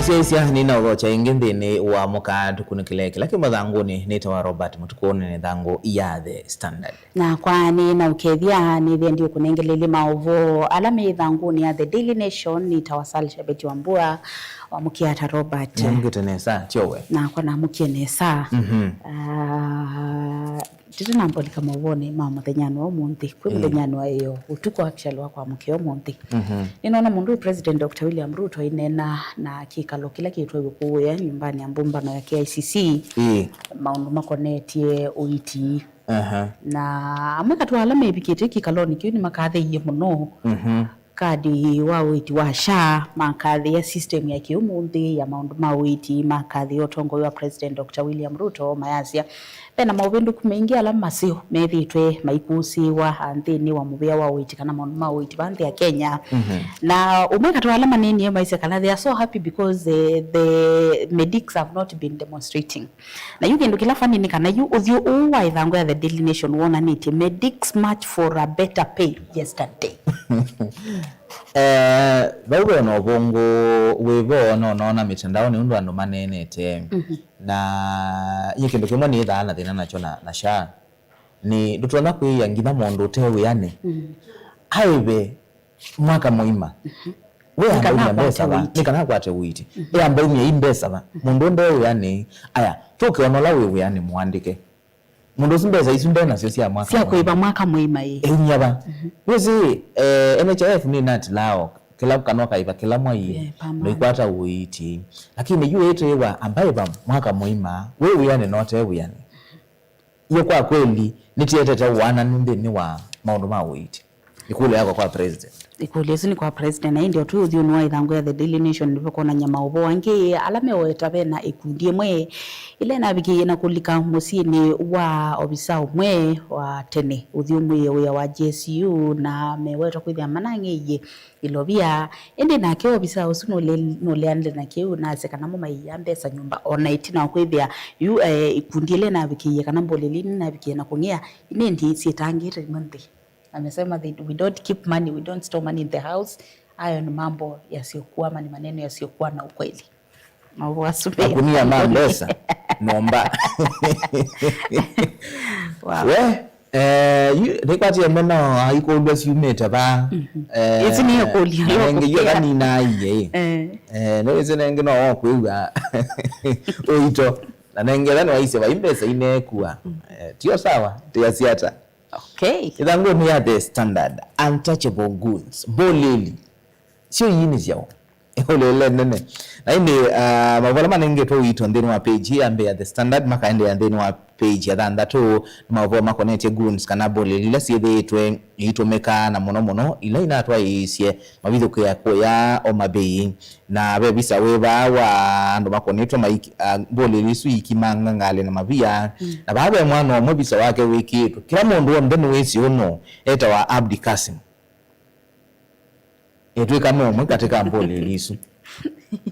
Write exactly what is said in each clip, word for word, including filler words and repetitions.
Syaisya nĩnaũthokya ĩngĩ nthĩnĩ wa mũka tũkunĩkĩle kĩla kĩ mathangũnĩ. Nĩtawa Robert Mũtukũ, nĩ thangũ ya The Standard. Nakwa nĩ na ũkethya nĩthĩa ndiũkũnengelelye maũvoo ala me ĩthangũnĩ ya The Daily Nation. Nĩtawa Sal Shabeti Wambua, wamũkĩa ata Robert? Namũkĩte nesa, tyowe. Nakwa namũkie nesa. Mhm. Ah, tĩtanamba ũlika maũvoonĩ ma mũthenyanĩ wa ũmũnthĩ, kwĩ Ĩĩ. mũthenyanĩ wa ĩyo, ũtukũ actually wa kwamũkĩa ũmũnthĩ. Mhm. Nĩnoona mũndũ wĩ President Doctor William Ruto aineena na kĩkalo kĩla kĩtwaĩwe kũũya nyũmbanĩ ya mbũmbano ya K I C C, Ĩĩ. maũndũ makonetye ũiiti. Aha. Na amwe katĩ wa ala mevikĩte kĩkalonĩ kĩu nĩmakathĩie mũno Mhm. kadi wa ũiiti wa SHA, makathĩa system ya kĩũmũnthĩ ya maũndũ ma ũiiti, makathĩa ũtongoi wa President Doctor William Ruto, mayasya vena maũvĩndũku maingĩ ala maseo methĩĩtwe maikũsĩĩwa nthĩnĩ wa mũvĩa wa ũiiti kana maũndũ ma ũiiti va nthĩ ya Kenya. Mhm. Na ũmwe katĩ wa ala maneenie maisye kana they are so happy because, eh, the medics have not been demonstrating. Na yu kĩndũ kĩla funny nĩ kana yu ũthyũ ũũ wa ĩthangũ ya The Daily Nation wonanĩtye medics march for a better pay yesterday. Eh, vau ve na ũvũngũ wĩ vo, no noona mĩtandaonĩ ũndũ andũ maneenete. Mhm. Na nyie kĩndũ kĩmwe nĩthaa na thĩna nakyo na, na SHA. Nĩ ndũtonya kwĩĩa nginya mũndũ ũte wĩanĩ. Mhm. Aĩve mwaka mũima. Mhm. We Nĩ kana ambaumya akwate mbesa va? ũiiti. Nĩ kana akwate ũiiti. Mhm. E ambaumya i mbesa va? Mũndũ ũnde wĩanĩ. Aya, tũke ona ũla wĩ wĩanĩ mũandĩke. Mũndũ ũsu mbesa isu nde nasyo sya mwaka Sya mũima. Kũĩva mwaka mũima ĩ. Eumya va? Mhm. Wĩsĩ, eh, N H I F nĩ natilao kĩla kana ũkaĩva kĩla mwai. Eh, per month. Noikwata ũiiti. Lakini yu wĩtĩĩwa ambaĩva mwaka mũima, wĩ wĩanĩ note wĩanĩ. Iyo kwa kweli nĩtietete ũananu nthĩnĩ wa maũndũ ma ũiiti. Ĩkũlyo yakwa kwa President. Ĩkũlyo ĩsu nĩ kwa President, na ĩndĩ o twĩ ũthyũnĩ wa ĩthangũ ya The Daily Nation nĩvekwonany'a maũvoo angĩ ala meweta vena ĩkundi ĩmwe ĩla ĩnavikĩie na kũlika mũsyĩnĩ wa ovisa ũmwe wa tene ũthyũmũĩe wĩa wa J S U, na mewetwa kwĩthĩa manang'eie ilovia. Ĩndĩ nake ovisa ũsu nũle-, nũleanile na kĩu, na asya kana mo maiia mbesa nyũmba, o na ĩtina wa kwĩthĩa yu, eh, ikundi ĩla ĩnavikĩie kana mboleli nĩnavikĩie na kũng'ea, ĩndĩ syĩtangĩĩte ĩmwe nthĩ. Amesema they, we don't keep money, we don't store money in the house. Hayo ni mambo yasiyokuwa ama ni maneno yasiyokuwa na ukweli. Maũvoo asu me Makunia ma mbesa nyũmba. Wow. We, eh, yu, nĩkwatie meno aikũlw'a syumĩte va. Mhm. Eh, Ĩsu nĩ ĩkũlyo na nengĩ yu yũkũkĩa. Kanina aiye. Eh. Eh, nĩwĩsĩ nengĩ no kwĩw'a ũito. Na nengĩ etha nĩwaisye vai mbesa inekua. Mm. Eh, tio sawa, tiasiata. Okay. Ĩthangũnĩ ya The Standard, untouchable goons, mboleli. Syo ii nĩ syaũ? Ĩkũlyo ĩla nene. Na ĩndĩ, ah, maũvoo ala manengetwe ũito nthĩnĩ wa page ĩĩ ya mbee ya The Standard, makaendeea nthĩnĩ wa page ya thanthatũ, nĩ maũvoo makonetye goons kana mboleli ila syĩthĩĩtwe iitũmĩka na mũno mũno ila inatwaĩĩsye mavithũkĩo ya kũya Homa Bay. Na ve visa wĩ vaa wa andũ makonetwe maiki-, ah, mboleli isu iikimanga ngalĩ na mavia. Mm. Na vaa ve mwana ũmwe visa wake wĩkĩĩtwe. Kĩla mũndũ w'onthe nĩwĩsĩ ũũ nũũ, etawa Abdi Kasim. Ĩtw'ĩka no ũmwe katĩ ka mboleli isu.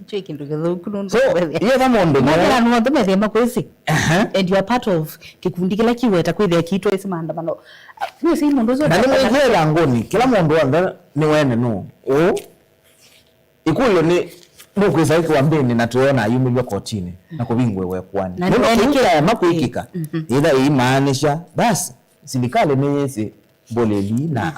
Kyo kĩndũ kĩthũku nũndũ So, kwĩthĩa. Yetha mũndũ Mwathĩra nũũ andũ methĩe makwĩsĩ. Aha. And you are part of kĩkundi kĩla kĩweta kwĩthĩa kĩitwaĩsĩ maandamano. Nĩsĩ mũndũ ũcio Na nĩ mwĩthĩe ĩthangũnĩ, kĩla mũndũ w'onthe nĩwene nũũ. Ũũ? Ĩkũlyo nĩ, nũkwĩsa ĩkĩwa mbĩnĩ na tũyona ayumĩlw'a kotinĩ na kũvingũĩwa ĩkoani. Na nũndũ nĩwene kĩu kĩ- kyaema kwĩkĩka, Mhm. yĩtha ĩimaanisha, basi, silikalĩ nĩyĩsĩ mboleli na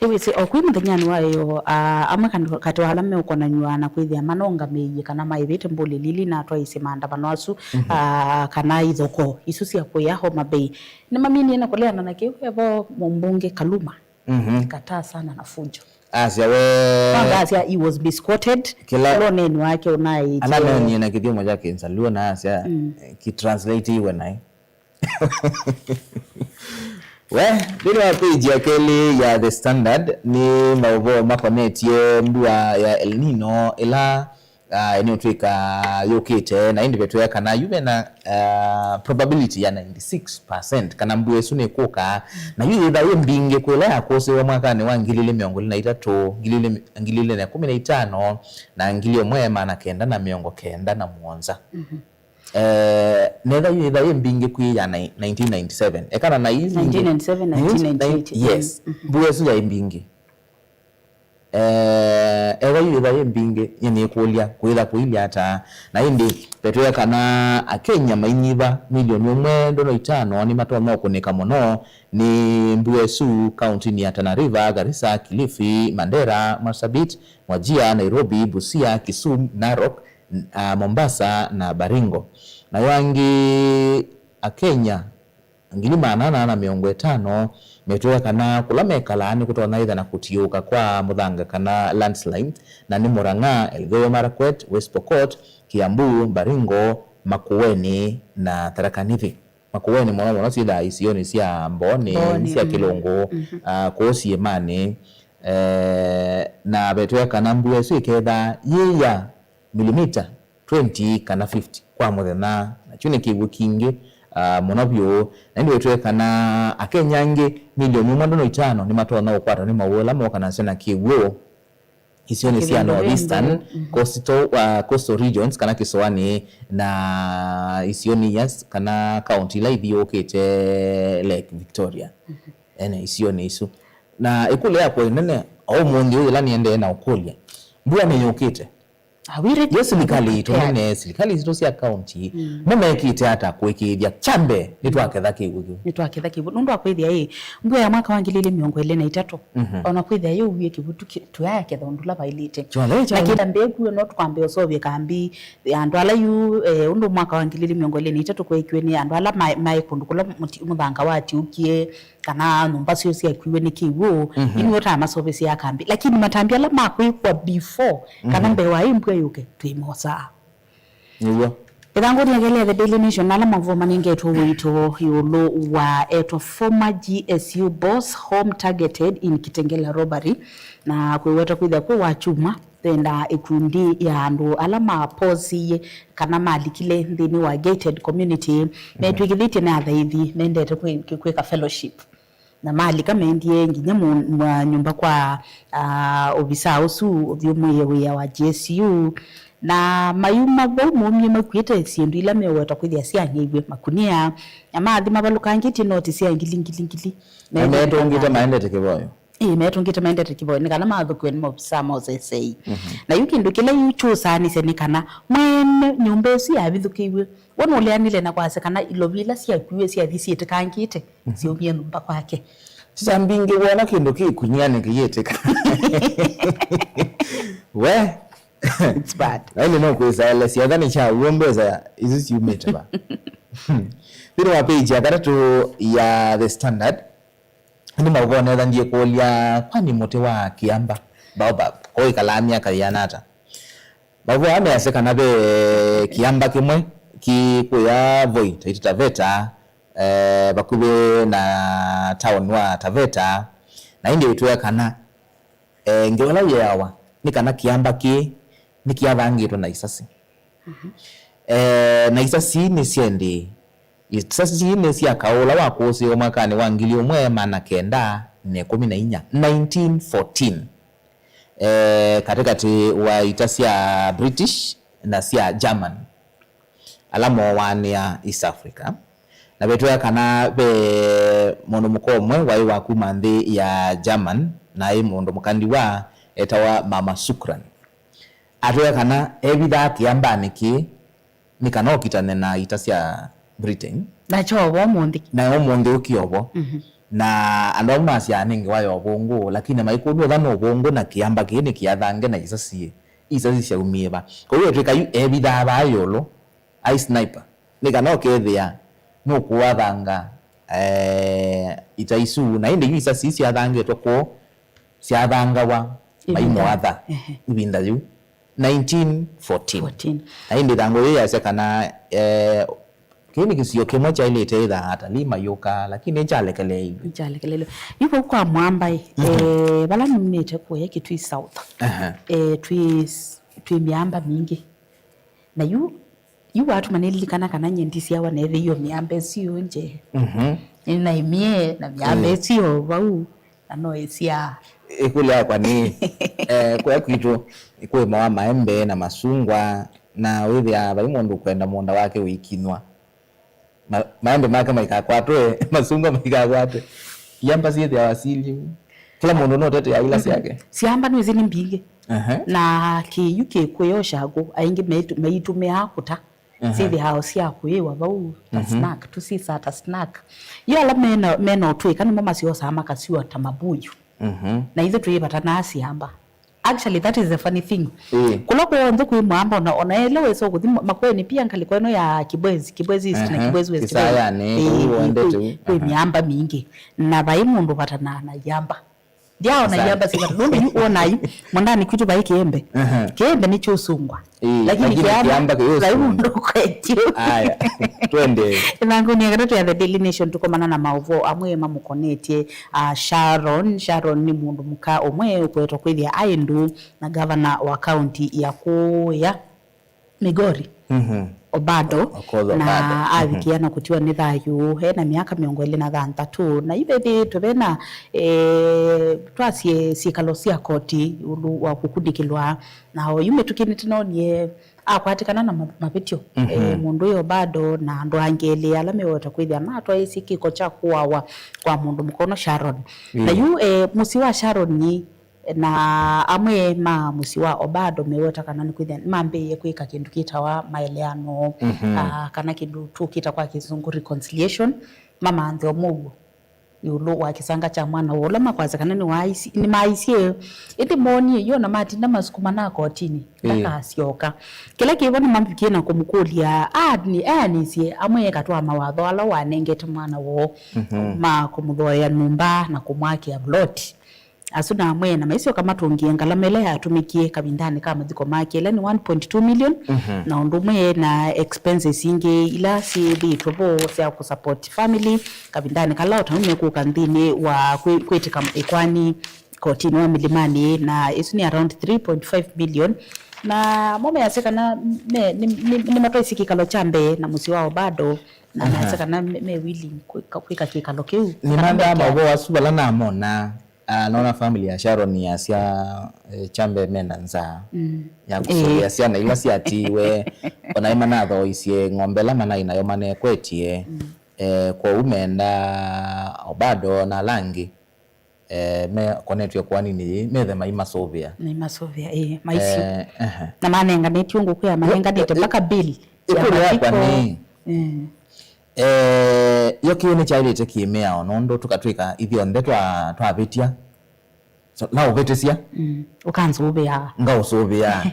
Nĩwĩsĩ, o kwĩ mũthenyanĩ wa ĩyo, ah, amwe kandũ katĩ wa ala meũkonany'a na kwĩthĩa manongamĩie kana maĩvĩte mboleli ili inatwaĩĩsye maandamano asu, Mhm. ah, kana ithokoo isu sya kũya Homa Bay, nĩmaminie na kũleana na kĩu. Evo mũmbunge Kaluma, Mhm. Kataa sana na fujo. Asya we. Kwanza asya he was misquoted. Kĩla Kĩla ũneeni wake ũnaĩtye. Ananeenie na kĩthyomo kya Kĩnzaluo na asya, Mm. eh, kitranslatiwe naĩ. We, nthĩnĩ wa page ya kelĩ ya The Standard nĩ maũvoo makonetye mbua ya El Nino ĩla ah, nĩũtw'ĩka yũkĩte, na ĩndĩ vetwĩa kana yu vena, ah, probability ya ninety-six percent kana mbua ĩsu nĩkũka, na yu yĩtha yĩ mbingĩ kwĩ ĩla yakũsĩwe mwakanĩ wa ngili ilĩ mĩongo ĩlĩ na itatũ, ngili ilĩ, ngili ilĩ na ĩkũmi na itano, na ngili ĩmwe maana kenda na mĩongo kenda na mũonza. Mhm. Eh, netha yu yĩtha yĩ mbingĩ kwĩ ya ni-, nineteen ninety-seven. Ekana na ii mbingĩ. Nineteen ninety-seven, nineteen ninety-eight. Yes. Mhm. Mbua ĩsu yaĩ mbingĩ. Eh, ethwa iyĩtha yĩ mbingĩ, nyie nĩkũlya, kwĩtha kũilye ata? Na ĩndĩ vetwĩa kana Akenya mainyiva milioni ũmwe ndono itano nĩmatonya ũkũnĩka mũno nĩ mbua ĩsu kauntinĩ ya Tana River, Garissa, Kilifi, Mandera, Marsabit, Wajir, Nairobi, Busia, Kisumu, Narok, n-, ah, Mombasa na Baringo. Nayo angĩ Akenya ngili maana ana na mĩongo ĩtano metwĩa kana kũla mekalaa nĩkũtonya ĩtha na kũtiũũka kwa mũthanga kana landslide, na nĩ Murang'a, Elgeyo Marakwet, West Pokot, Kiambu, Baringo, Makueni na Tharaka Nithi. Makueni mũno mũno syĩthaa isionĩ sya Mbooni, Mbooni, sya mm. Kĩlũngũ, mhm. Ah, kũu syĩmanĩ, eh, na vetwĩa kana mbua ĩsu ĩkethaa yĩ ya milimita twenty kana fifty kwa mũthenya, na kyu nĩ kĩw'ũ kingĩ, ah, mũno vyũ. Na ĩndĩ vetwĩa kana Akenya angĩ milioni ũmwe ndono itano nĩmatonya ũkwatwa nĩ mawĩũ ala mokanasya na kĩw'ũ isionĩ sya Kĩvindũ North Eastern, mhm. Coastal, uh, coastal regions kana kĩsũanĩ na isionĩ, yes, kana kaunti ila ithiũũkĩte Lake Victoria. Mhm. Ene isionĩ isu. Na ĩkũlyo yakwa ĩnene o ũmũnthĩ ũyũ ĩla nĩendee na ũkũlya, mbua nĩyũkĩte? Are we ready? Yo silikalĩ itũ nene, silikalĩ sitũ sya kaunti, mm, mo mekĩte ata kũĩkĩĩthya kya mbee nĩtwaketha kĩw'ũ kĩu? Nĩtwaketha kĩw'ũ. Nũndũ wa kwĩthĩa ĩ, mbua ya mwaka wa ngili ilĩ mĩongo ĩlĩ na itatũ, mhm, ona kwĩthĩa yauwie kĩw'ũ tu kĩ-, tũyaketha ũndũ ũla vaĩlĩte. Kyonthe kya. Lakini mbee kuo no tũkwambe ũseũvye kambi ya andũ ala yu, eh, ũndũ mwaka wa ngili ilĩ mĩongo ĩlĩ na itatũ kweekiwe nĩ andũ ala maĩ, maĩ kũndũ kũla mũti-, mũthanga watiũkie, kana nyũmba syoo syakuiwe nĩ kĩw'ũ, mhm, yu nĩo tamaseũvĩsya kambi. Lakini matambi ala makwĩkwa before, kana, mhm, mbee wa ĩ mbua yũke, twĩmosaa. Nĩw'o. Ĩthangũnĩ ya kelĩ ya The Daily Nation, ala maũvoo manengetwe ũito ĩũlũ wa etwa former G S U boss home targeted in Kitengela robbery, na kwĩweta kwĩthĩa kwĩ wa kyumwa, vendaa ĩkundi ya andũ ala maposiie kana malikile nthĩnĩ wa gated community, mhm, metw'ĩkĩthĩtye nĩ athaithi mendete kwĩ-, kwĩ-, kwĩka fellowship. Na malika mendie nginya mu-, mwa nyũmba kwa, ah, ovisa ũsu ũthyũmũĩe wĩa wa G S U. Na mayuma vau maumie makuĩte syĩndũ ila meweta kwĩthĩa syang'eiw'e, makunĩa, na mathi mavalũkangĩtye noti sya ngili, ngili, ngili. Na metũngĩte maendete kĩvoyo. Ĩĩ, metũngĩte maendete kĩvoyo, nĩ kana mathũkĩwe nĩ maovisa ma ũsesei. Mhm. Na yu kĩndũ kĩla yu kyũsaanĩsya nĩ kana mwene nyũmba ĩsu yavithũkĩiw'e, we nũleanile na kwasya kana ilovi ila syakuiwe syathi syĩtĩkangĩte, mhm, syaumie nyũmba kwake. Sisa mbingĩ wona kĩndũ kĩkunia nĩkĩyĩtĩka. We. It's bad. Aini no kwĩsaelesya ethwa nĩ kya w'o mbesa isu syumĩte va. Nthĩnĩ wa page ya katatũ ya The Standard, nĩ maũvoo nethandie kũlya, kwani mũtĩ wa kĩamba, baobab, ko wĩkalaa myaka yĩana ata? Maũvoo aa measya kana ve kĩamba kĩmwe kĩ kũya Voi, Taita Taveta, eh, vakuvĩ na taoni wa Taveta, na ĩndĩ ĩtwĩa kana, eh, ngewa ĩla yĩawa nĩ kana kĩamba kĩĩ nĩkĩathangĩtwe na isasi. Mhm. Eh, na isasi nĩ syendi, isasi nĩ sya kaũ ũla wakũsĩĩwe mwakanĩ wa ngili ũmwe maana kenda na ĩkũmi na inya, nineteen fourteen, eh, katĩkatĩ wa ita sya British na sya German, ala mooanĩa East Africa. Na vetwĩa kana ve mũndũ mũka ũmwe waĩ wa kuma nthĩ ya German, na aĩ mũndũ mũka ndiwa etawa Mama Sukran. Atwĩa kana evithaa kĩambanĩ kĩĩ nĩ kana ũkitane na ita sya Britain. Na kyo vo ũmũnthĩ. Na ũmũnthĩ ũkĩ o vo. Mhm. Na andũ amwe masyaa nĩ ngewa ya ũvũngũ, lakini maikũlw'a ethwa nĩ ũvũngũ na kĩamba kĩĩ nĩ kĩathange na isasi, isasi syaumie va. Kwoou etwĩka yu evithaa vaa ĩũlũ, aĩ sniper, nĩ kana ũkethĩa nũkũathanga, eh, ita isu. Na ĩndĩ yu isasi ii syathangĩtwe kũũ, syathangawa, ĩvinda, maimũatha, ehe, ĩvinda yĩu. Nineteen fourteen. Fourteen. Na ĩndĩ ĩthangũ yĩĩ yasya kana, eh, kĩĩ nĩ kĩsio kĩmwe kyaĩlĩte ĩthaa atalii mayũkaa, lakini nĩkyalekeleeiw'e. Nĩkyalekeleeiw'e. Yu vau kwa Mwamba-ĩ, mhm, eh, vala numĩte kũya Kitui South. Aha. Eh, twĩ, twĩ mĩamba mingĩ. Na yu, yu watuma nĩlilikana kana nyie ndisyawa neethĩiwe mĩamba ĩsu yũnje. Mhm. Nĩnaimie na mĩamba, mm, ĩsu yo vau. Na no ĩsyaa. Ĩkũlyo yakwa nĩ, eh, kũya kwitũ kwĩmawa maembe na masungwa, na wĩthĩaa vai mũndũ ũkwenda mũũnda wake ũikinywa. Ma-, maembe make maikakwatwe, masungwa maikakwatwe. Iamba syĩthĩawa siliu. Kĩla mũndũ nũtetea ila syake. Syamba nĩwĩsĩ nĩ mbingĩ. Ehe. Na kĩyu kĩkwĩyosha ngũ, aingĩ maitu-, maitũmĩaa kũta. Ehe. Syĩthĩawa sya kũĩwa vau, ta snack, tũsisaa ta snack. Yo ala mena, mena ũtwĩka nĩmo masyosaa makasyũa ta mabuyu. Mhm. Na ithyĩ twĩvatanaa syamba. Actually, that is the funny thing. Ĩĩ. Kũla kw'onthe kwĩ mwamba, ona, ona ĩla wesa kũthi ma-, Makueni pia ngalĩko ĩno ya Kibwezi, Kibwezi East na Kibwezi West. Kisayanĩ, ĩĩ, kũu ĩĩ, wendete kwĩ, kwĩ mĩamba mingĩ. Na vai mũndũ vatanaa na yamba. Ndyaona yamba sivata. Nũndũ yu wona yu, mũndani kwitũ vai kĩembe. Aha. Kĩembe nĩkyo ũsungwa. Ĩĩ, lakini kĩamba kĩyũsungwa. Vai mũndũ kwetyo. Aya, twende. Ĩthangũnĩ ya katatũ ya The Daily Nation tũkomana na maũvoo amwe mamũkonetye, ah, Sharon. Sharon nĩ mũndũ mũka ũmwe ũkwetwa kwĩthĩa aĩ ndũũ na gavana wa kaunti ya kũya Migori, Obado, na avikĩa na kũtiwa nĩ thayũ ena myaka mĩongo ĩlĩ na thanthatũ. Na yu vethĩĩtwe vena, eh, twasye syĩkalo sya koti ĩũlũ wa kũkunĩkĩlwa. Na oyu mĩtũkĩ nĩtũnonie akwatĩkana na ma-, mavĩtyo, eh, mũndũ ũyũ Obado na andũ angĩ elĩ ala mewetwa kwĩthĩa matwaĩĩsye kĩko kya kũawa kwa mũndũ mũka ũno Sharon. Na yu, eh, mũsyĩ wa Sharon na amwe ma mũsyĩ wa Obado meweta kana nĩkwĩthĩa nĩmambĩĩe kwĩka kĩndũ kĩtawa maeleano, ah, kana kĩndũ tũkĩta kwa Kĩsũngũ reconciliation, mamanthe o mũuo ĩũlũ wa kĩsanga kya mwana woo ũla makwasya kana nĩwaaisi-, nĩmaaisye, ĩndĩ moonie yo na matinda masukumana kotinĩ, ndakasyoka. Kĩla kĩvo nĩmambikie na kũmũkũlya aani-, eanĩsye amwe eka twa mawatho ala wanengete mwana woo ma kũmũthooea nyũmba na kũmwakĩa vuloti. Asu na amwe na maisyoka matũngĩe ngalama ĩla yatũmĩkie kavindanĩ ka mathiko make, ĩla nĩ one point two million, na ũndũ ũmwe na expenses ingĩ ila syĩthĩĩtwe vo sya kũsupport family kavindanĩ kala o ta nĩmekũka nthĩnĩ wa kwĩ-, kwĩtĩka ĩkoani kotinĩ wa Milimani, na ĩsu nĩ around three point five million. Na mo measya kana me-, nĩ, nĩ, nĩmatwaisye kĩkalo kya mbee na mũsyĩ wa Obado, na measya kana me, me willing kwĩka, kwĩka kĩkalo kĩu. Nĩmandaa maũvoo asu vala namona. Ah, nona family ya Sharon yasya, eh, kya mbee mena nzaa ya kũsũvĩa syana ila syatiiwe, ona ĩmanathoisye ng'ombe ĩla manaĩ nayo manekwetie. Eh, kwoou menda Obado na ala angĩ, eh, mekonetw'e ĩkoaninĩ yĩĩ methe maimasũvĩa. Maimasũvĩa, ĩĩ, maisyo. Eh, ehe. Na manenganĩtw'e ngũkũ ya manenganĩte mpaka bill ya ĩkũlyo yakwa mathiko. Nĩ, eh, yo kĩĩ nĩkyaĩlĩte kĩ-mĩao, nũndũ tũkatw'ĩka ithyonthe twa-, twavĩtya. So, naũvĩtĩsya. Mm. Ũkansũvĩaa. Ngaũsũvĩaa.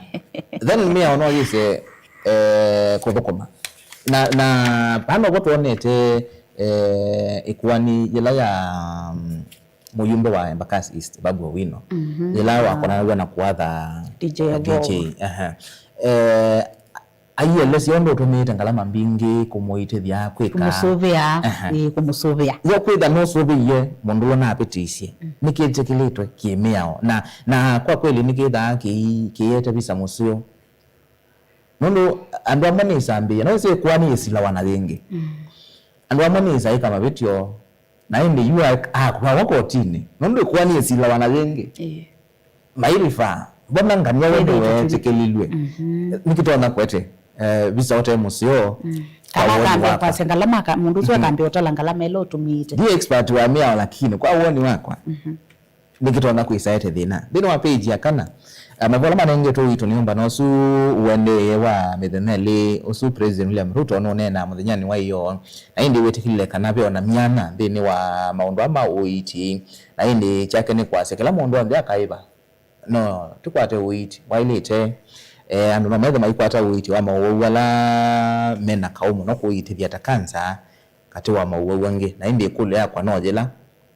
Then mĩao no yĩse, eh, kũthũkũma. Na, na vano vo twonete, eh, ĩkoani yĩla ya, mm, mũyumbe wa Embakasi East, Babu Owino. Mhm. Yĩla wakonanaw'a na kũatha D J D J. Evolve. Aha. Eh, aielesya ũndũ ũtũmĩĩte ngalama mbingĩ kũmũitĩthya kwĩka. Kũmũsũvĩa, aha, ĩĩ, kũmũsũvĩa. Yo kwĩtha nũsũvĩie mũndũ ũla napĩtĩisye, mm, nĩkĩtĩkĩlĩtwe kĩ-mĩao. Na, na kwa kweli nĩkĩthaa kĩi-, kĩiete visa mũseo. Nũndũ andũ amwe nĩsambĩĩa, no ĩsĩ ĩkoani yĩsilawa na yĩngĩ. Mm. Andũ amwe nĩsaĩka mavĩtyo, na ĩndĩ yu a-, akũawa kotinĩ. Nũndũ ĩkoani yĩsilawa na yĩngĩ. Ĩĩ. Mairifaa, vona ngania we nĩweetĩkĩlilw'e. Mhm. Nĩkĩtonya kwete, eh, visa ũte mũseo. Mm. Kana akambe kwasya ngalama ka-, mũndũ ũsu akambe ũtala ngalama ĩla ũtũmĩĩte. Ndi expert wa mĩao, lakini kwa woni wakwa, mhm, nĩkĩtonya kwĩsaete thĩna. Nthĩnĩ wa page ya kana, eh, mavola manengetwe ũito nĩ ũmbano ũsu ũendeeye wa mĩthenya ĩlĩ, ũsu President William Ruto nũneenaa mũthenyanĩ wa ĩyoo, na ĩndĩ wĩtĩkĩlile kana ve ona myanya nthĩnĩ wa maũndũ aa ma ũiiti, na ĩndĩ kyake nĩ kwasya kĩla mũndũ onthe akaĩva. No tũkwate ũiiti waĩlĩte. Eh, andũ no methe maikwata ũiiti wa maũwau ala me na kaũ mũno kũiitĩthya, ta kanza, katĩ wa maũwau angĩ. Na ĩndĩ ĩkũlyo yakwa no yĩla,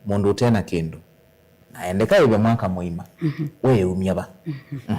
mũndũ ũte na kĩndũ, na endeka ĩve mwaka mũima, mhm, weeumya va? Mhm. Mhm.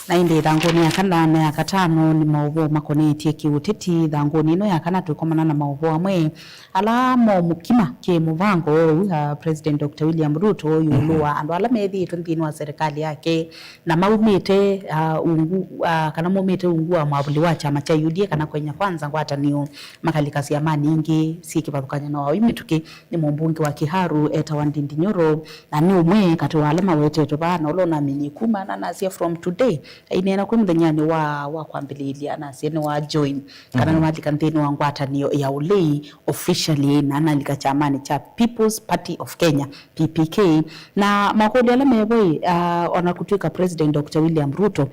Na ĩndĩ ĩthangũnĩ ya kana na ya katano nĩ maũvoo makonetye kĩũteti. Ĩthangũnĩ ĩno ya kana twĩkomana na maũvoo amwe ala momũkima kĩ mũvango ũu, uh, President Doctor William Ruto ĩũlũ, mhm, wa andũ ala methĩĩtwe nthĩnĩ wa serikali yake na maumĩte, uh, ungu, uh, kana maumĩte ungu wa mwavuli wa kyama kya U D A kana Kenya Kwanza ngwatanĩo, makalika syamanĩ ingĩ syĩ kĩvathũkany'o. Na oyu mĩtũkĩ nĩ mũmbunge wa Kiharu etawa Ndindi Nyoro, na nĩ ũmwe Eh, katĩ wa ala mawetetwe vaa, na ũla ũnaminie kuma, na nasya from today, aineena kwĩ mũthenyanĩ wa, wa kwambĩlĩĩlya, nasya nĩwa join, kana nĩwalika nthĩnĩ wa ngwatanĩo ya ũlei officially, na analika kyamanĩ kya People's Party of Kenya, P P K. Na makũlyo ala mevo ĩ, ah, ona kũtw'ĩka President Doctor William Ruto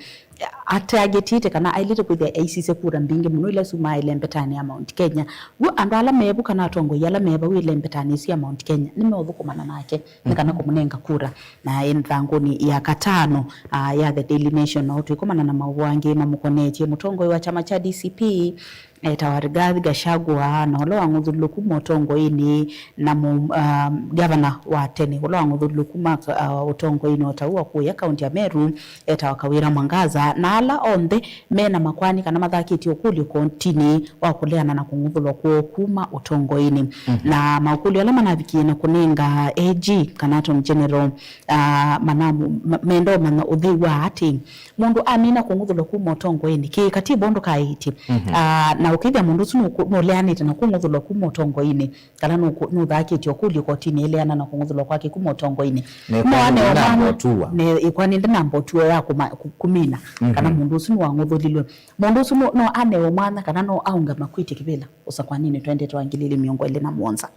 atargetĩte kana aĩlĩte kwĩthĩa aisisye kura mbingĩ mũno ila syumaa ĩlembetanĩ ya Mount Kenya, w'o andũ ala mevu kana atongoi ala me vau ĩlembetanĩ ĩsu ya Mount Kenya nĩmeũthũkũmana nake nĩ kana kũmũnenga kura. Na ĩ nthangũnĩ ya katano, ah, ya The Daily Nation, no twĩkomana na maũvoo angĩ mamũkonetye mũtongoi wa kyama kya D C P, etawa Rigathi Gachagua, na ũla wang'uthũlilwe kuma ũtongoinĩ na mu-, ah, gavana wa tene ũla wang'uthũlilwe kuma, ah, ũtongoinĩ o ta ũu wa kũya kaunti ya Meru, etawa Kawira Mwangaza, na ala onthe mena makwani kana mathakĩtye ũkũlyo kotinĩ wa kũleana na kũng'uthũlwa kwoo kuma ũtongoinĩ. Na maũkũlyo ala manavikie na kũnenga A G kana Attorney General, ah, manamu-, ma-, menda ũmanya ũthei wa atĩ mũndũ amina kũng'uthũlwa kuma ũtongoinĩ, kĩĩ katiba ũndũ kaĩtye. Ah, na ũkĩthĩa mũndũ ũsu nũkũ-, nũleanĩte na kũng'uthũlwa kuma ũtongoinĩ, kana nũkũ-, nũthakĩtye ũkũlyo kotinĩ ĩleana na kũng'uthũlwa kwake kuma ũtongoinĩ. Na ĩkwani ndĩnamba ũtua. Ne, ĩkwani ndĩnamba ũtua ya kũma-, kũ-, kũmina kana mũndũ ũsu nĩwang'uthũlilwe. Mũndũ ũsu no, no anewe mwanya kana no aũngama kwĩtya kĩvĩla ũsakwaninĩ twendete wa ngili ilĩ mĩongo ĩlĩ na mũonza.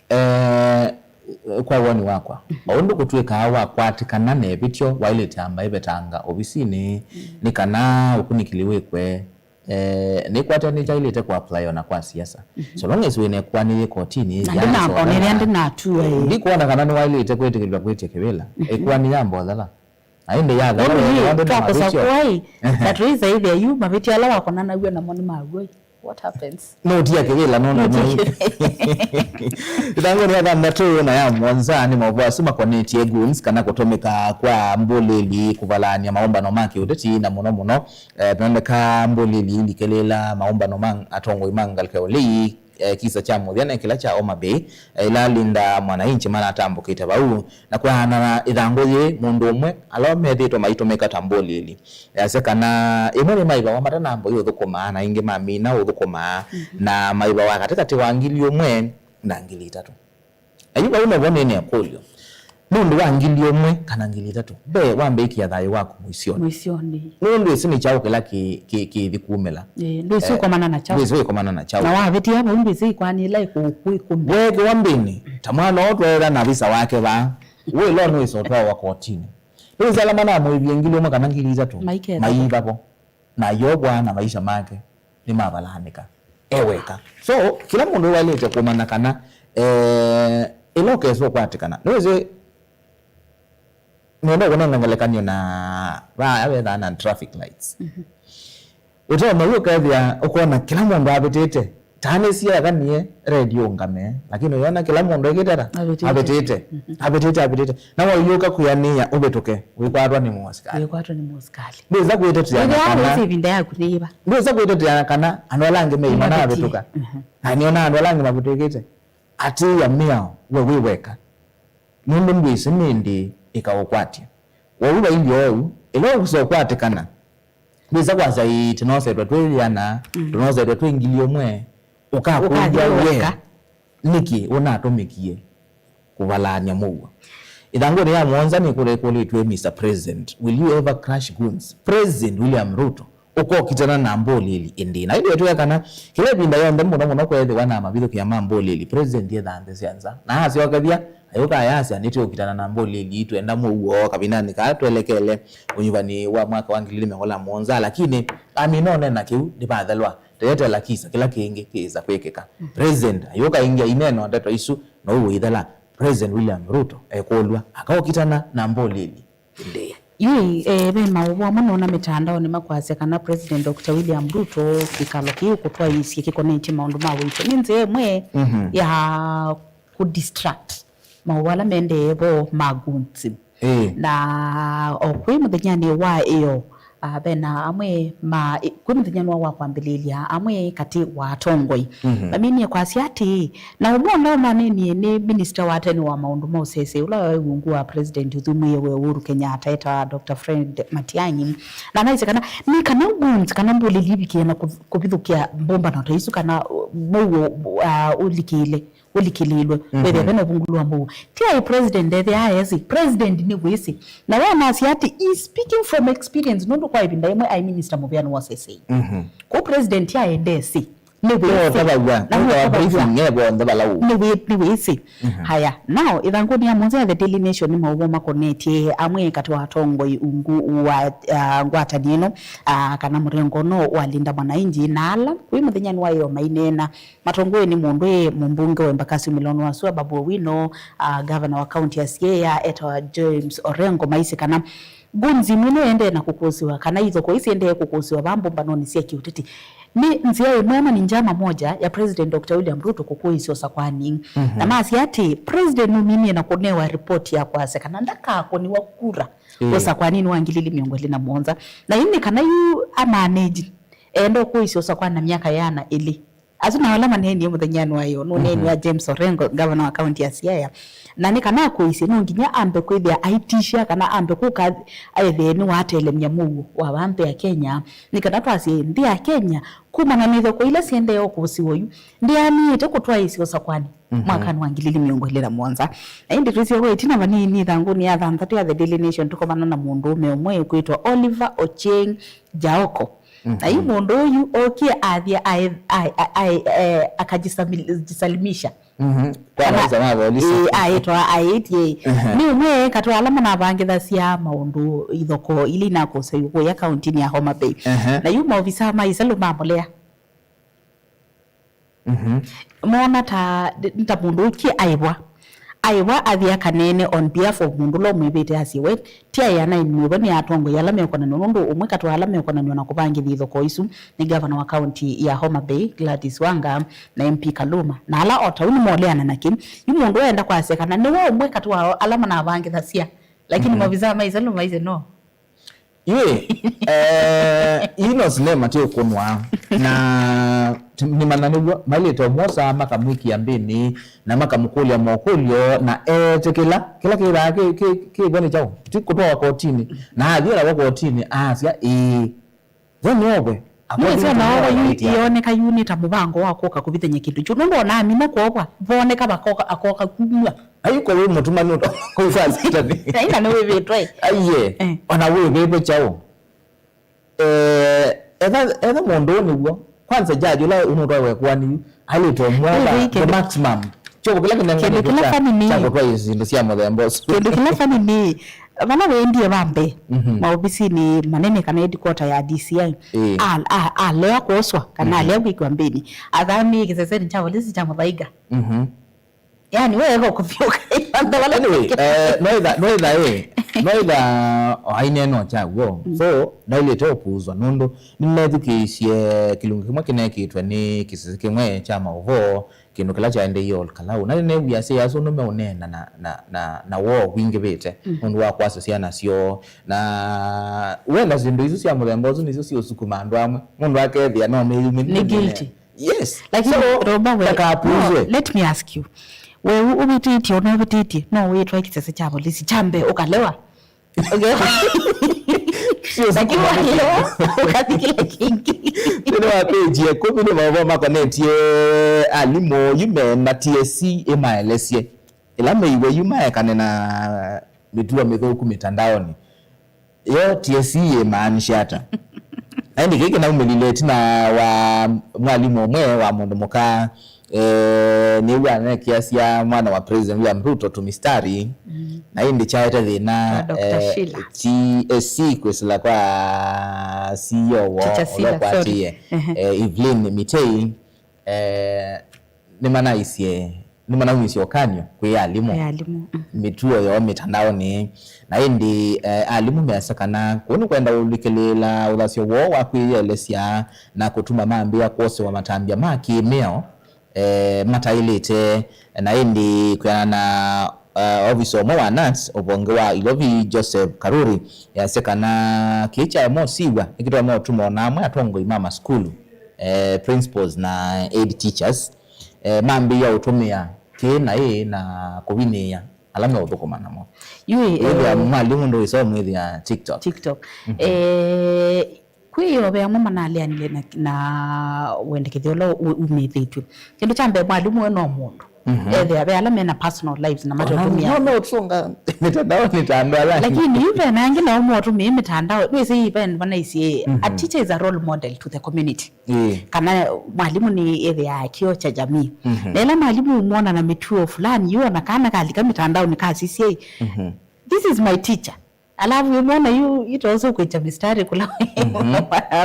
Eh, kwa woni wakwa, o ũndũ kũtw'ĩkaa wakwatĩkana na ĩvĩtyo, waĩlĩte amba ĩvetanga ovisinĩ, nĩ kana ũkunĩkĩli wĩkwe, eh, nĩkwatya nĩkyaĩlĩte kũapply ona kwa siasa. So long as wĩna ĩkoani yĩ kotinĩ, na ndĩnamba, ona ĩla ndĩnatua, eh, ndikwona kana nĩwaĩlĩte kwĩtĩkĩlw'a kwĩtya kĩvĩla. Ĩkoani ya mbothela. Na ĩndĩ ya thela, ĩndĩ twakosa kuai, na tũisaĩthĩa yu mavĩtyo ala wakonanaw'a namo nĩ maw'oi. What happens? Nũtia kĩvĩla, no, no, no. Ĩthangũnĩ ya thanthatũ na ya mũonza nĩ maũvoo asu makonetye goons kana kũtũmĩka kwa mbũlĩli kũvalany'a maũmbano ma kĩũteti, na mũno mũno, eh, tũendeka mbũlĩli ilikĩlĩĩla maũmbano ma atongoi ma ngalĩko ya ũlei, eh, kisa kya mũthya na kĩla kya Homa Bay, eh, ĩla Linda Mwananchi manatambũkĩte vau. Na kwĩanana na ĩthangũ yĩĩ, mũndũ ũmwe ala methĩĩtwe maitũmĩka ta mbũlĩli, easya kana ĩmwe nĩmaĩvawa matanamboi ũthũkũmaa, na ĩngĩ mamina ũthũkũmaa, na maĩvawa katĩkatĩ wa ngili ũmwe na ngili itatũ. Na yu vau novo nĩna ĩkũlyo, nũndũ wa ngili ũmwe kana ngili itatũ, mbee wambĩĩkĩa thayũ waku mũisyonĩ. Mũisyonĩ. Nũndũ ĩsu nĩ kyaũ kĩla kĩ-, kĩ-, kĩthi kumĩla. Ĩĩ, ndwĩsĩ, eh, ũkomana na kyaũ. Ndwĩsĩ ũkomana na kyaũ. Na wavĩtĩa vau ndwĩsĩ ĩkoani ĩla ĩkũkũmĩla. Weekĩwa mbĩnĩ, ta mwana ũũ tweethĩa na visa wake vaa, wĩlo nĩwĩsa ũtwawa kotinĩ. Nĩwĩsĩ ala manamũĩvie ngili ũmwe kana ngili itatũ, maiketha vo. Maiva vo. Na ayovwa na maisha make nĩmavalanĩka e weka. So, kĩla mũndũ waĩlĩte kũmanya kana, eh, ĩla ũkesa ũkwatĩkana. Nĩwĩsĩ, nenda kũnenga ngelekany'o na vaya vethaa na traffic lights. Ũtonya yu ũkethĩa ũkona kĩla mũndũ avĩtĩte. Tanĩsie akanie redio ũngame, lakini ũyona kĩla mũndũ ekĩte ata? Avĩtĩte. Avĩtĩte. Avĩtĩte, avĩtĩte. Na wailyũka kwĩanĩĩa ũvĩtũke, wĩkwatwa nĩ mũsikalĩ. Wĩkwatwa nĩ mũsikalĩ. Ndwĩsa kwĩtetĩa na kana, wĩsĩ ĩvinda yaku nĩ yĩva? Ndwĩsa kwĩtetĩa na kana andũ ala angĩ meima navĩtũka. Na nĩona andũ ala angĩ mavĩtũkĩte. Atĩĩa mĩao, we wĩ weka. Nũndũ ndwĩsĩ nĩndĩ ĩkaũkwatya. Wou vailyĩ oou, ĩla ũkũsa ũkwatĩkana, ndwĩsa kwasya, ĩĩ, tũnosetwe twĩ ĩana, tũnosetwe twĩ ngili ũmwe, ũkakũlya we, nĩkĩ ũnatũmĩkie kũvalany'a mũuo? Ĩthangũnĩ ya mũonza nĩkũlĩtw'e, Mister President, will you ever crush goons? President William Ruto, ũkokitana na mbũlĩli ĩndĩ? Na ĩndĩ twĩe kana kĩla ĩvinda yonthe mũno mũno kweethĩwa na mavithũkĩa ma mbũlĩli, President ethaa nthĩ sya nza. Na asyokethya, ayũka ayasya, nĩtũũkitana na mbũlĩli, twenda mũuo kavindanĩ kaa twelekele ũnyuvani wa mwaka wa ngili ilĩ mĩongo ĩlĩ na mũonza, lakini amina ũneena kĩu, ndĩvathelwa, teyetela kisa kĩla kĩngĩ kĩĩsa kwĩkĩka. President ayũka ĩngĩ aineenwa ndeto isu, na ũu ũithela, President William Ruto ekũlw'a akaũkitana na mbũlĩli ĩndĩ? Yu, eh, ve maũvoo amwe noona mĩtandaonĩ makwasya kana President Doctor William Ruto kĩkalo kĩu kũtwaĩĩsye kĩkonetye maũndũ ma ũito nĩ nzĩa ĩmwe ya kũ distract maũvoo ala mendee vo ma goons. Ĩĩ. Na o kwĩ mũthenyanĩ wa ĩyo, ah, vena amwe ma, ĩ, kwĩ mũthenyanĩ wa, wa kwambĩlĩlya, amwe katĩ wa atongoi maminie kwasya atĩĩ, na ũmwe ũla ũnanenie nĩ minista wa tene wa maũndũ ma ũsese, ũla waĩ ungu wa President ũthumĩĩwe Uhuru Kenyatta, etawa Doctor Fred Matiang'i, na anaisye kana nĩ kana goons kana mbũlĩli ivikĩe na kũv-, kũvithũkĩa mbũmbano ta isu kana, uh, mũuo, uh, ũlikĩle. ũlikĩlĩĩlwe, mhm, wĩthĩa ve na ũvungũlu wa mũuo. Ti aĩ president ethĩa aesĩ, president nĩwĩsĩ. Na we anasya atĩ, he's speaking from experience, nũndũ kwa ĩvinda ĩmwe aĩ minister mũvĩanĩ wa sesei. Mhm. Kwoou president aendesĩ, nĩwĩsĩ. Nĩwotavaw'a, na nĩwotavaw'a. Nĩwĩ-, nĩwĩsĩ. Mhm. Haya, now, ĩthangũnĩ ya mũonza ya The Daily Nation nĩ maũvoo makonetye amwe katĩ wa atongoi ungu wa, ah, ngwatanĩo ĩno, ah, kana mũrengo ũno wa Linda Mwananchi, na ala kwĩ mũthenyanĩ wa ĩyo maineena matongoew'e nĩ mũndũ ĩ mũmbunge wa Embakasi Miloni wa Sua Babu Owino, ah, gavana wa kaunti ya Siaya etawa James Orengo, maisye kana goons imwe nĩendee na kũkũsĩwa, kana ithokoi siendee kũkũsĩwa vaa mbũmbanonĩ sya kĩũteti. Nĩ nzĩa ĩmwe ama ni njama moja ya President Doctor William Ruto kũkũĩsya ũsakwani. Mhm. Na masya atĩ President nũminie na kũnewa report ya kwasya kana ndakakũniwa kura, ĩĩ, ũsakwaninĩ wa ngili ili mĩongo ĩlĩ na mũonza. Na yu nĩ kana yu amaneji enda ũkũĩsya ũsakwani na myaka yĩana ĩlĩ. Asu nao ala maneenie mũthenyanĩ wa ĩyo, nũneeni wa, mhm, James Orengo, gavana wa kaunti ya Siaya. Na nĩ kana akũĩsye, no nginya ambe kwĩthĩa aitisha kana ambe kũka ethĩe nĩwatelemya mũuo wa vaa nthĩ ya Kenya, nĩ kana twasye nthĩ ya Kenya, kumana na ithokoi ila siendee ũkũsĩwa yu, ndĩanĩĩte kũtwaĩĩsya ũsakwani, mhm, mwakanĩ wa ngili ili mĩongo ĩlĩ na mũonza. Na ĩndĩ twĩsĩ ũu ĩtina vanini, ĩthangũnĩ ya thanthatũ ya The Daily Nation, tũkomana na mũndũũme ũmwe ũkwĩtwa Oliver Ochieng Jaoko. Na yu, mhm, mũndũ ũyu okie athia ae-, ae-, ae-, ae-, akajisalisha. Mhm. Kwa kana maafisa ma volisi. Ĩĩ, aĩtwa, aĩtye. Ehe. Nĩ ũmwe katĩ wa ala manavangĩthasya maũndũ ithokoo ila inakũsĩwa kũya kauntinĩ ya Homa Bay. Ehe. Na yu maovisa ma ĩsalũ mamũlea. Mhm. Moona ta, ta mũndũ ũkie aĩvwa. Aĩvwa athi akaneene on behalf of mũndũ ũla ũmwĩvĩte asye we ti aĩ anainĩwe nĩ atongoi ala meũkonanw'a, nũndũ ũmwe katĩ wa ala meũkonanw'a na kũvangĩthya ithokoo isu nĩ gavana wa kaunti ya Homa Bay, Gladys Wanga, na M P Kaluma. Na ala o ta ũu nĩmoleana na kĩu. Yu mũndũ eenda kwasya kana nĩwe ũmwe katĩ wa ala manavangĩthasya, lakini, mhm, maovisa ma ĩsalũ maisye no. Ĩĩ, eh, ii no sinema ti ũkũnwa. Na t-, nĩmanya nĩw'o, mailĩte ũmwosa, makamwĩkĩa mbĩnĩ, na makamũkũlya mokũlyo, na eetĩkĩla. Kĩla kĩthaa kĩ, kĩ, kĩw'o nĩ kyaũ? Ti kũtwawa kotinĩ. Na athi nakyo kotinĩ, asya, ĩĩ. Then nĩovwe. Nĩwĩsĩ ona owa yu ĩoneka yu nĩ ta mũvango wa kũka kũvithany'a kĩndũ kyu. Nũndũ ona amina kwovwa, vooneka vakoka, akoka kumw'a. Ayuko wĩ mũtumanu kũifa Satani. Aina nĩwĩvĩtwe. Aiye. Eh. Ona wĩvĩtwe kyaũ? Eh, etha, etha mũndũ ũũ nĩw'o. Kwanza jaji ũla ũnũtwawe kwani yu, ailĩte ũmwoka, the maximum. Kyovo kĩla kĩnenganĩtwe kya, kya kũtwaĩa syĩndũ sya mũthemba ũsu. Kĩndũ kĩla funny nĩ, vala wendie va mbee, mhm, maovisinĩ manene kana headquarter ya D C I, ĩĩ, a-, a-, alea kwoswa kana, mhm, alea kwĩkĩwa mbĩnĩ, athamĩĩe kĩsesenĩ kya volisi kya Mũthaiga. Mhm. Yani, weeka kũvyũka ivanda vala. Anyway, eh, noitha, noitha, ĩ, noitha o aineno kyaw'o. Mm. So, nailĩte ũpuuzwa nũndũ nĩnethukĩĩsye kĩlungu kĩmwe kĩneekĩtwe nĩ kĩsese kĩmwe kya maũvoo, kĩndũ kĩla kyaendeeie Ol Kalou. Na nĩneewie asyai asu nũmeũneena na, na, na, na woo wingĩvĩte, mm, nũndũ wa kwasya syana syoo. Na wenda syĩndũ isu sya mũthemba ũsu nĩsyo siũsukuma andũ amwe. Mũndũ akethĩa no nĩyumĩ-, nĩ guilty. Yes. Lakini so, Roba we, ndakapuuzwe. No, let me ask you. We u-, ũvĩtĩtye, ũna ũvĩtĩtye, no wĩtwae kĩsese kya volisi kya mbee, ũkalewa? Okay. Sio lakini siku walewa, ũkathi kĩla kĩngĩ. Thĩnĩ wa page ya ĩkũmi nĩ maũvoo makonetye alimũ yu me na T S C ĩmaelesye. Ĩla meiwe yu maekane na mĩtuo mĩthũku mĩtandaonĩ. Yo T S C yĩmaanisha ata? Na ĩndĩ kĩĩ kĩnaumĩlile ĩtina wa mwalimũ ũmwe wa mũndũ mũka, eh, nĩw'a anekĩasya mwana wa President William Ruto tũmistari, mm, na ĩndĩ kyaete thĩna, wa Doctor eh, Sheila. T S C kwĩsĩla kwa C E O woo, teacher ũla Sheila, ũkwatĩĩe, sorry. Ehe. Eh, Evelyn Mitei, eh, nĩmanaisye, nĩmanaumisye ũkany'o kwĩ alimũ. Kwĩ alimũ, mm. Mĩtuo yoo mĩtandaonĩ. Na ĩndĩ, eh, alimũ measya kana kũu nĩ kwenda ũlikĩlĩĩla ũthasyo woo wa kwĩyelesya na kũtuma mambĩĩa kwosĩwa matambya ma kĩ-mĩao, eh, mataĩlĩte. Na ĩndĩ kwĩana na, eh, ovisa ũmwe wa nats ũvonge wa Ilovi, Joseph Karuri, easya kana kĩĩ kyaema ũsiw'a nĩkĩtonya ũtuma ona amwe atongoi ma masukulu, eh, principals na aid teachers, eh, mambĩĩa ũtũmĩa kĩĩ na ĩĩ na kũvinĩĩa ala meũthũkũma namo. Yu, ĩĩ, wĩthĩa, eh, mwalimũ ndũĩsa ũmwĩthĩa TikTok. TikTok. Mhm. Eh, kwĩ ĩovea amwe manaleanile na, na wendekethyo ũla u-, umĩthĩtw'e. Kĩndũ kya mbee, mwalimũ we no mũndũ. Mhm. Ethĩa ve ala mena personal lives na mateũtũmĩa. No meũtũnga mĩtandaonĩ ta andũ ala angĩ. Lakini yu vena angĩ nao meũtũmĩa mĩtandao. Nĩwĩsĩ yu vena vanaisye, a teacher is a role model to the community. Ĩĩ. Kana mwalimũ nĩ ethĩaa kĩoo kya jamii. Mhm. Na ĩla mwalimũ ũmwona na mĩtuo fulani, yu ona kana kalika mĩtandaonĩ kasisye, "This is my teacher." Alafu wĩmwona yu itosa kwĩkya mistari kũla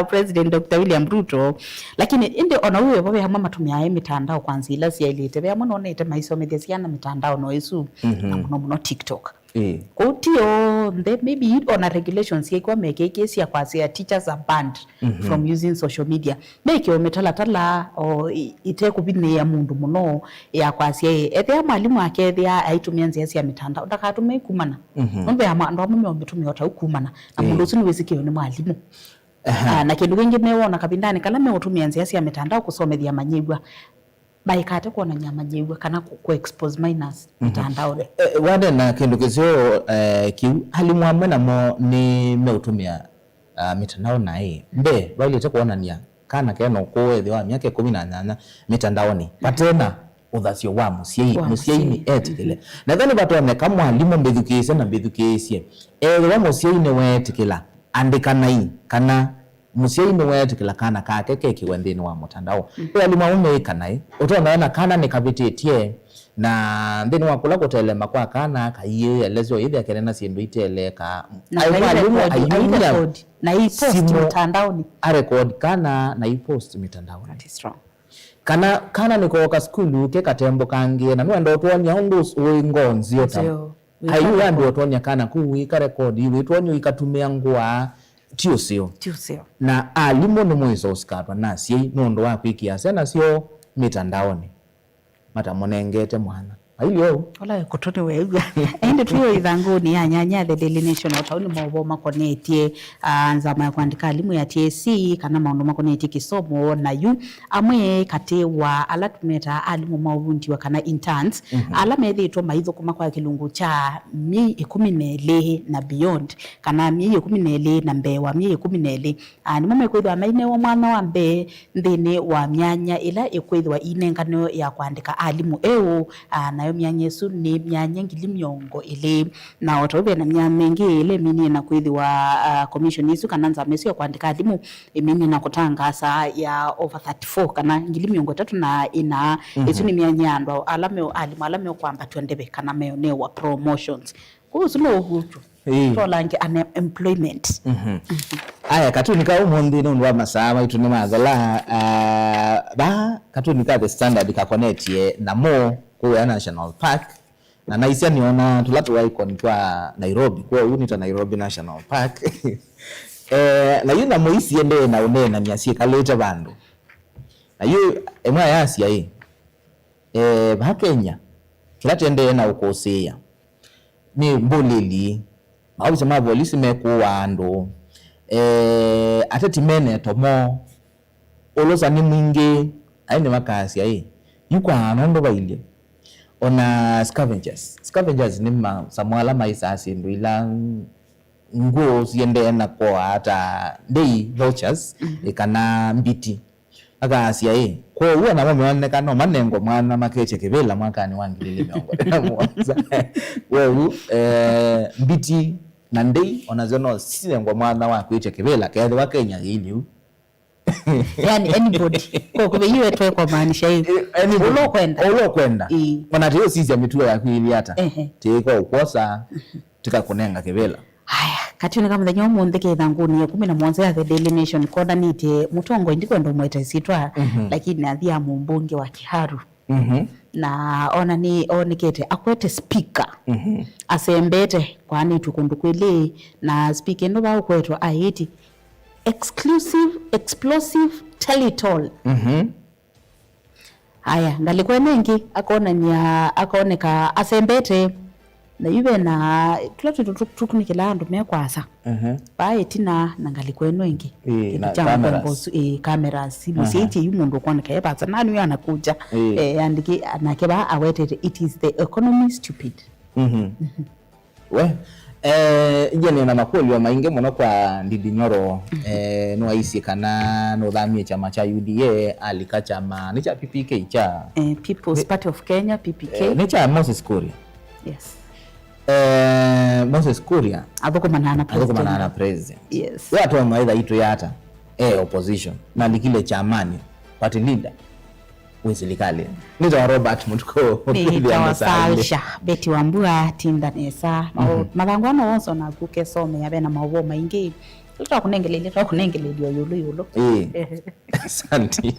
President Doctor William Ruto. Lakini ĩndĩ ona ũu evo ve amwe matũmĩaa mĩtandao kwa nzĩa ila syaĩlĩte. Ve amwe nonete maisomethya syana mĩtandao no ĩsu, na mũno mũno TikTok. Ĩĩ. Kwoou ti onthe, maybe ona regulations syĩkwa mekĩkĩsya kwasya teachers are banned from using social media. Mekĩwe mĩtalatala o i- ĩtekũvinĩĩa mũndũ mũno ya kwasya ĩ, ethĩa mwalimũ akethĩa aitũmĩa nzĩa sya mĩtandao, ndakatũme ikumana. Mhm. Nũndũ ya ma- andũ amwe meũmĩtũmĩa o ta ũkumana, na mũndũ ũsu nĩwĩsĩkĩwe nĩ mwalimũ. Aha. Ah, na kĩndũ kĩngĩ mewona kavindanĩ kala meũtũmĩa nzĩa sya mĩtandao kũsomethya manyĩw'a, maikate kwonany'a manyĩw'a kana kũ- kũ-expose minors mĩtandaonĩ. Eh, wanena kĩndũ kĩseo, eh, kĩu, alimũ amwe namo nĩ meũtũmĩa, ah, mĩtandao naĩ. Mbee, vailĩte kwonany'a kana kena ũkũũ ethĩwa wa myaka ĩkũmi na nyanya mĩtandaonĩ, vate na ũthasyo wa mũsyai. Wa mũsyai nĩ mũsyai etĩkĩle. Na ethĩwa nĩvatonyeka mwalimũ mbĩthukĩĩsye na mbĩthukĩĩsye, ethĩwa mũsyai nĩweetĩkĩla, andĩkanai kana mũsyai nĩweetĩkĩla kana kake kekĩwe nthĩnĩ wa mũtandao. Mm. Ve alimũ amwe meĩkanaĩ, ũtonya wona kana nĩkavĩtĩtye, na nthĩnĩ wa kũla kũtelema kwa kana kaiĩ elesyo ĩthĩa kene na syĩndũ iteleekaa. Na aimwe alimũ airekodi, aiumya airekodi, na ipost simũ mtandaoni. Arekodi kana na ipost mĩtandaoni. That is wrong. Kana kana nĩkooka sukulu ke katembũkangĩe, na nĩwenda ũtwony'a ũndũ ũs- wĩ ngoo nzeo ta. Nzeo. Ayu wĩka andũ record. Ũtwony'a kana kũu wĩka rekodi, wĩtwony'a ũikatũmĩa ngũa, ti ũseo. Ti ũseo. Na alimũ nĩmwĩsa ũsikatwa na asyai nũndũ wa kwĩkĩa syana syoo mĩtandaonĩ matamũnengete mwanya. Ailye ũu. Ola wĩ kũtũ nĩweew'a. Ĩndĩ twĩ o ĩthangũnĩ ya nyanya ya The Daily Nation, o ta ũu nĩ maũvoo makonetye, ah, nzama ya kũandĩka alimũ ya T S C, kana maũndũ makonetye kĩsomo, na yu amwe katĩ wa ala tũmetaa alimũ ma ũvundiwa kana interns, mhm, ala methĩĩtwe maithũkũma kwa kĩlungu kya myei ĩkũmi na ĩlĩ na beyond, kana myei ĩkũmi na ĩlĩ na mbee wa myei ĩkũmi na ĩlĩ, ah, nĩmo mekwĩthĩwa mainewa mwanya wa mbee nthĩnĩ wa myanya ĩla ĩkwĩthĩwa ĩinenganĩwe ya kũandĩka alimũ eũ, ah, nayo myanya ĩsu nĩ myanya ngili mĩongo ĩlĩ. Na o ta ũu ve na myanya ĩngĩ ĩla ĩminie na kwĩthĩwa, ah, commission ĩsu kana nzama ĩsu ya kũandĩka alimũ ĩminie na kũtangaasa ya over thirty-four kana ngili mĩongo ĩtatũ na ĩna. Mhm. Ĩsu nĩ myanya ya andũ ala me alimũ ala meũkwambatw'a ndeve kana meũnewa promotions. Kwoou ũsu no ũvutw'e. Ĩĩ. Twalange unemployment. Mhm. Aya, katuni ka ũmũnthĩ nũndũ wa masaa maitũ nĩmathela, ah, va katuni ka The Standard kakonetye namo kũya National Park, na naisya nĩona tũla tũ icon twa Nairobi, kwoou nĩ ta Nairobi National Park. Eh, na yu nyamũ ii siendee na ũneenany'a syĩkalĩte vandũ. Na yu ĩmwe ayasya ĩ, eh, va Kenya, kĩla tũendee na ũkũsĩĩa nĩ mbũlĩli, maovisa ma volisi mekũaa andũ, eh, ateti me neto moo, ũlosa nĩ mwingĩ, aĩ nĩmakasya ĩ, yu kwa nũndũ vailye. Ona scavengers. Scavengers nĩ masamũ ala maisaa syĩndũ ila ngũũ siendee na kũaa ta ndei, vultures, mhm, ĩ, kana mbiti. Akasya ĩ, kwoou o namo meoneka no manengwe mwanya makekye kĩvĩla mwakanĩ wa ngili ilĩ mĩongo ĩlĩ na mũonza. Kwoou, eh, mbiti na ndei onasyo no sinengwe mwanya wa kwĩkya kĩvĩla kethĩwa Kenya yĩilyĩ ũu. Yani anybody. Kwa kũveiwe twe kwa maanisha hivi. Eh, anybody. Ũla ũkwenda. Ũla ũkwenda. Ĩĩ. Ona tĩũsisya mĩtuo yaku ĩilyĩ ata. Ehe. Tĩĩko ũkwosa, tĩkakũnenga kĩvĩla. Haya, katuni ka mũthenya ũmũnthĩ ke ĩthangũnĩ ya ĩkũmi na mũonza ya The Daily Nation konanĩtye mũtongoi, ndikwenda ũmweta ĩsyĩtwa, mhm, lakini athi ya mũmbunge wa Kiharu. Mhm. Na ona nĩ onekete akwete speaker. Mhm. Asembete kwaanĩtw'e kũndũ kwĩlĩ, na speaker ĩno vaũkwetwa aĩti exclusive, explosive, tell it all. Mhm. Aya, ngalĩko ĩno ĩngĩ akonany'a, akoneka asembete, na yu ve na tũla twĩ tũtukunikĩla andũ me kwasa. Mhm. Vaa ĩtina na ngalĩko ĩno ĩngĩ. Ĩĩ, kĩndũ na kya cameras. Mũthemba ũsu, ĩĩ, cameras, mũsyai, mhm, yu mũndũ ũkwoneka e vasa, nani uyu anakuja? Ĩĩ. Eh, andĩki, nake vaa awetete, "It is the economy, stupid." Mhm. Mhm. We, Eh, ĩngĩ nĩ na makũlyo maingĩ mũno kwa Ndindi Nyoro. Eh, nĩwaisye kana nũthamie kyama kya U D A, alika kyama nĩ kya P P K, kya eh, People's Party of Kenya, P P K. Eh, nĩ kya Moses Kuria. Yes. Eh, Moses Kuria athũkũmanaa na athũkũmanaa na president. President. Yes. We atoma itha itũ yata e opposition, na alikile kyamani, party leader wĩ silikalĩ. Nĩtawa Robert Mũtuko. Nĩtawa Salsha Betty Wambua, tinda nesa. Ma- mathangũ ano wonso naku kesomea vena maũvoo maingĩ. Ĩla twakũnengeleile, twakũnengeleile o yũlũ yũlũ. Ĩĩ. Asante.